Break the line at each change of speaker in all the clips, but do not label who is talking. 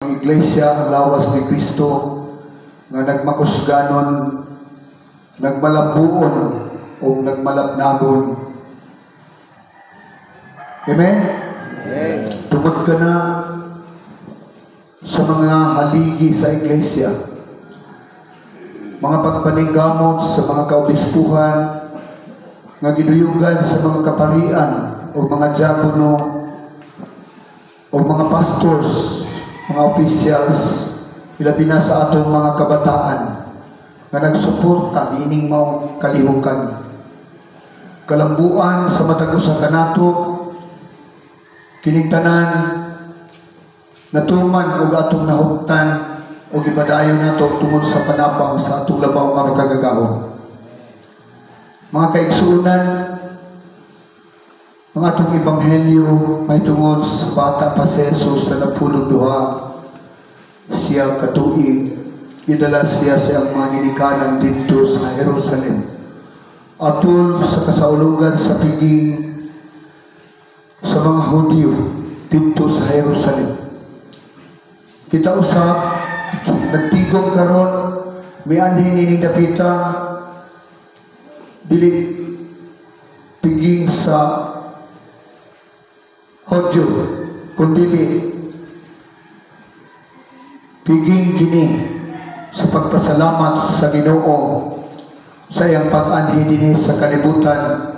aming iglesia, ang lawas ni Kristo, nga nagmakusganon, nagmalambuon, o nagmalapnagon. Amen?
Amen.
Tungod ka na sa mga haligi sa iglesia, mga pagpaningkamot sa mga kaobispuhan, nga giduyugan sa mga kaparian o mga diakono o mga pastors, mga officials, ilabi na sa atong mga kabataan nga nagsuporta niining maong kalihukan. Kalambuan sa matag usa kanato, kining tanan natuman og atong nahuptan o gipadayon nato tungod sa panabang sa atong labaw nga makagagahom. Mga kaigsuonan, ang atong ebanghelyo may tungod sa bata pa si Jesus sa 12 siya katuig, gidala siya sa iyang mga ginikanan didto sa Jerusalem. Atol sa kasaulugan sa piging sa mga Hudyo didto sa Jerusalem. Kita usab nagtigom karon, mianhi nining dapita, dili piging sa Hudyo, kundi piging kini sa pagpasalamat sa Ginoo sa iyang pag-anhi dinhi sa kalibutan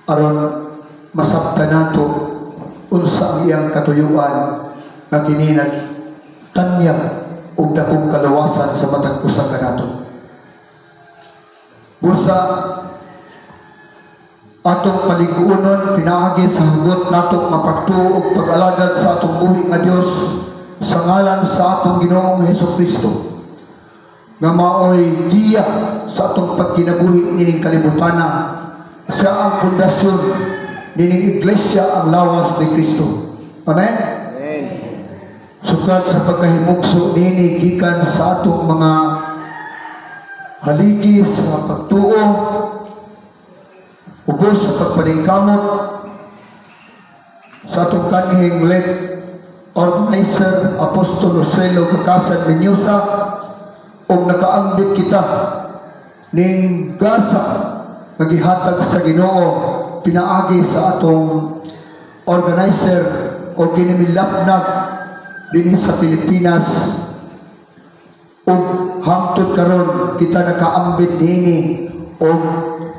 aron masabtan nato unsa ang iyang katuyuan nga kini nagtanyag og dakong kalawasan sa matag usa kanato. Busa atong paliguonon pinaagi sa hugot nato mapagtuo og pag-alagad sa atong buhi nga Dios sa ngalan sa atong Ginoong Hesus Kristo nga maoy giya sa atong pagkinabuhi nining kalibutana. Siya ang pundasyon nining iglesia, ang lawas ni Kristo. Amen.
Amen.
Sukad sa pagkahimugso nini gikan sa atong mga haligi sa pagtuo, ubos sa pagpaningkamot sa atong kanhing lead organizer, Apostol Roselo Kakasan Minyusa, ug nakaambit kita ning gasa nga gihatag sa Ginoo pinaagi sa atong organizer o ginimilapnag dinhi sa Pilipinas, ug hangtod karon kita nakaambit niini og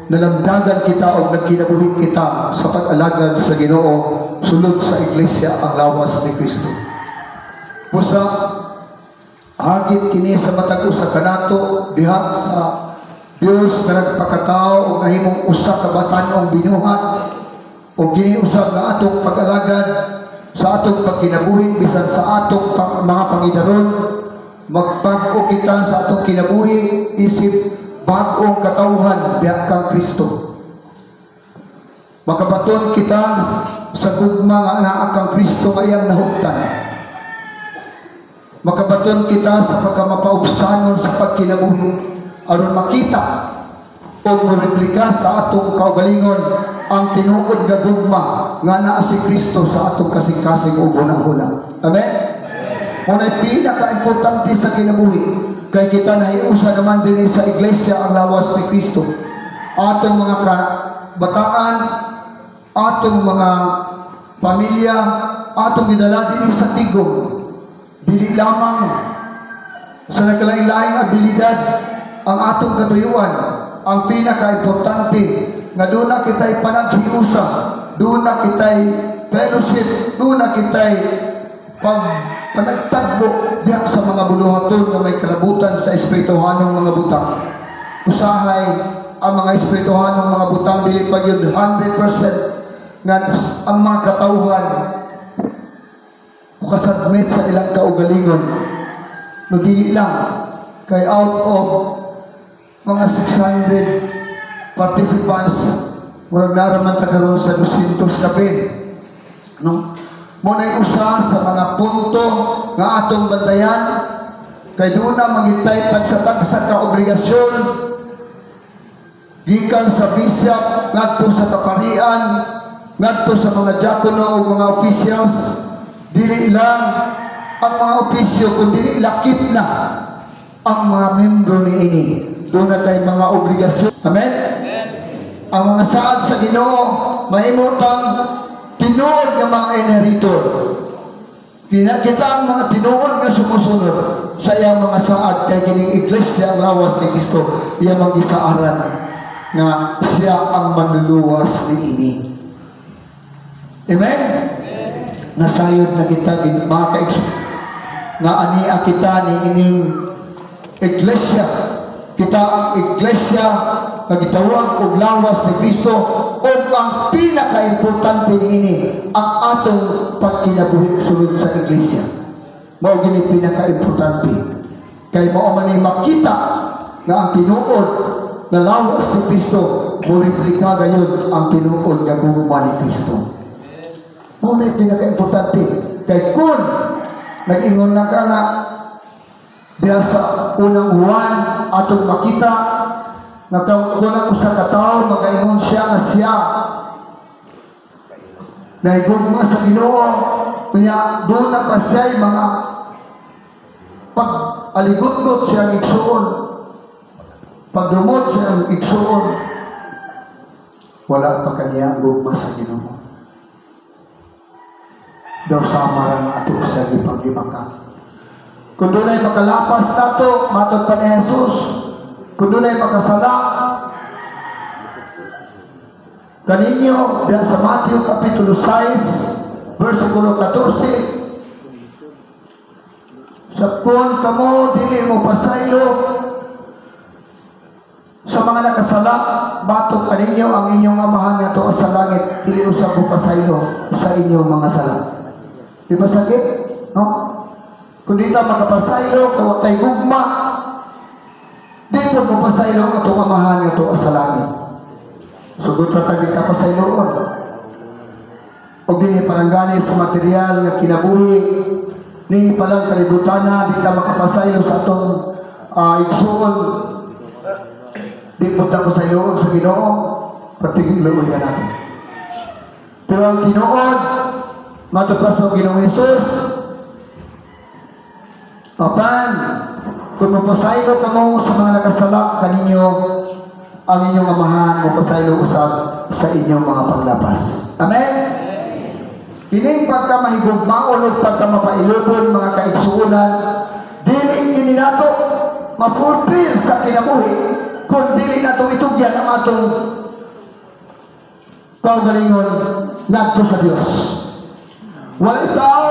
nalamdagan kita og nagkinabuhi kita sa pag-alagad sa Ginoo sulod sa iglesia, ang lawas ni Kristo. Busa hagit kini sa matag usa kanato diha sa Dios nga nagpakatao ug nahimong usa ka batan-ong binuhat, ug kini usab nga atong pag-alagad sa atong pagkinabuhi bisan sa atong mga pangidaron, magbag-o kita sa atong kinabuhi isip bag-ong katawhan diha kang Kristo. Makabaton kita sa gugma nga anaa kang Kristo nga iyang nahuptan. Makabaton kita sa pagkamapaubsanon sa pagkinabuhi aron makita o moreplika sa atong kaugalingon ang tinuod nga gugma nga naa si Kristo sa atong kasing-kasing ug hunahuna. Amen? Mao pinaka-importante sa kinabuhi kay kita nahiusa naman din sa iglesia, ang lawas ni Kristo. Atong mga kabataan, atong mga pamilya, atong gidala dinhi sa tigom. Dili lamang sa nagkalain-laing abilidad ang atong katuyuan. Ang pinaka-importante nga doon na kita'y panaghiusa, doon na kita'y fellowship, doon na kita'y panagtagbo diha sa mga buluhaton nga may kalabutan sa espirituhanong mga butang. Usahay ang mga espirituhanong mga butang dili pa gyud 100% nga ang mga katawhan mukasubmit sa ilang kaugalingon. No, dili lang kay out of mga 600 participants, murag naraman ta karon sa 200 kapin, no? Mo nay usa sa mga punto nga atong bantayan kay doon na mangitay tagsa-tagsa ka obligasyon gikan sa bishop ngadto sa kaparian, ngadto sa mga diakono o mga officials. Dili lang Ang mga opisyo kung dili lakip na ang mga membro ni ini. Doon na tayo mga obligasyon. Amen? Ang mga saad sa Ginoo mahimutang tinuod nga mga inheritor. Kita ang mga tinuod nga sumusunod sa iyang mga saad kay kining iglesia ang lawas ni Kristo iyang mga gisaaran nga siya ang manluluwas niini. Amen? Nasayod na kita mga nga ania kita ni ining iglesia. Kita ang iglesia nga gitawag og lawas ni Kristo ug ang pinakaimportante niini ang atong pagkinabuhi sulod sa iglesia. Mao gini pinakaimportante kay mao man ni makita nga ang tinuod nga lawas ni Kristo mo replika gayon ang tinuod nga gugma ni Kristo. Mao na pinakaimportante kay kun nag-ingon lang ka nga diha sa unang Juan atong makita nga kung ang usa ka tawo magaingon siya nga siya nahigugma sa Ginoo, unya doon na pa siya'y mga pag-aligot-got siyang igsuon, pagdumot siyang igsuon, wala pa kaniya ang gugma sa Ginoo. Daw sama ra nga ato sa gipanghimaka. Kung dunay makalapas nato, matod pa ni Jesus, kung dunay makasala kaninyo, diha sa Matthew Kapitulo 6, versikulo 14, sa kung kamo dili mo pasaylo sa mga nakasala, batok kaninyo ang inyong amahan nga tuwa sa langit, dili usab mo pasaylo sa inyong mga sala. Di ba sakit? No? Kung di ta makapasaylo, kung kay gugma, di po mapasaylo ang atong amahan nga tuwa sa langit. Sugot ra tag di ka pasayloon. O dili palanggani sa material nga kinabuhi, nini palang kalibutana, di ka makapasaylo sa atong igsuon. Di po ta pasayloon sa Ginoo, patigluoy natin. Pero ang tinuod, matod pa sa Ginoong Hesus, apan, kung mapasaylo kamo sa mga nakasala kaninyo, ang inyong amahan mapasaylo usab sa inyong mga paglapas. Amen? Kining pagkamahigugmaon ug pagkamapailubon mga kaigsuonan, dili kini nato ma-fulfill sa kinabuhi kung dili nato itugyan ang atong kaugalingon ngadto sa Dios. Walay tao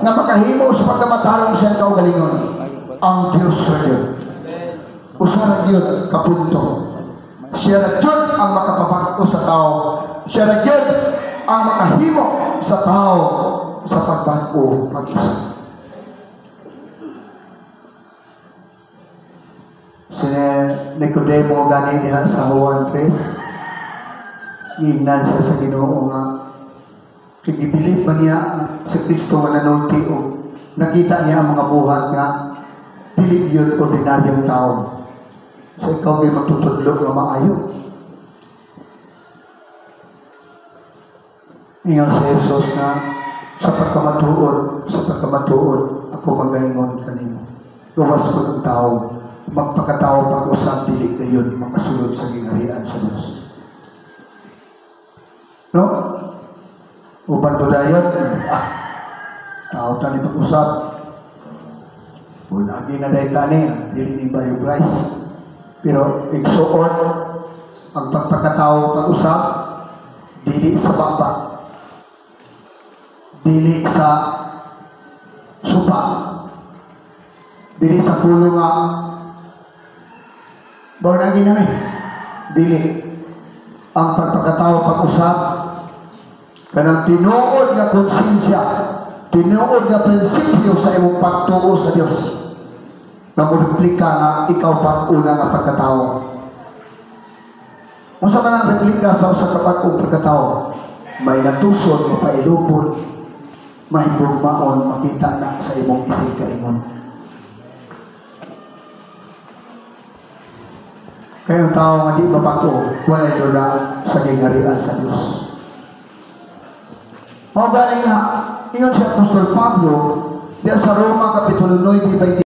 nga makahimo sa pagkamatarong siyang kaugalingon. Ang Dios ra gyud. Usa ra gyud kapunto. Siya ra gyud ang makapabag-o sa tao. Siya ra gyud ang makahimo sa tao sa pagbag-o pag-usa. Si Nicodemo gani diha sa Juan 3, giingnan siya sa Ginoo nga gibilib ba niya si Kristo nga nanulti o nakita niya ang mga buhat nga dili yun ordinaryong tao. So ikaw may magtutudlo nga maayo. Ingon si Jesus na sa pagkamatuod, ako magaingon kanimo. Gawas ko ng tao, magpakatao pag-usap dili gayon makasulod sa gingharian sa Dios. No? Uban po dayon, tao tani pag-usap. Lagi na dahi tani, dili ni body of Christ. Pero igsuon ang pagpakatao pag-usap, dili sa baba, dili sa supa, dili sa pulo nga born again na dili. Ang pagpakatao pag-usap kanang tinuod nga konsensya, tinuod nga prinsipyo sa imong pagtuo sa Dios, na mo-replika nga ikaw pag-una nga pagkatao. Unsa man ang replika sa usa ka bag-ong pagkatao? May natuson, mapailubon, mahigugmaon, makita na sa imong isig kaingon. Kaya ang tao nga di mabag-o, walay dula sa gingharian sa Dios. Mao gani nga, ingon si Apostol Pablo, Diya sa Roma Kapitulo 9,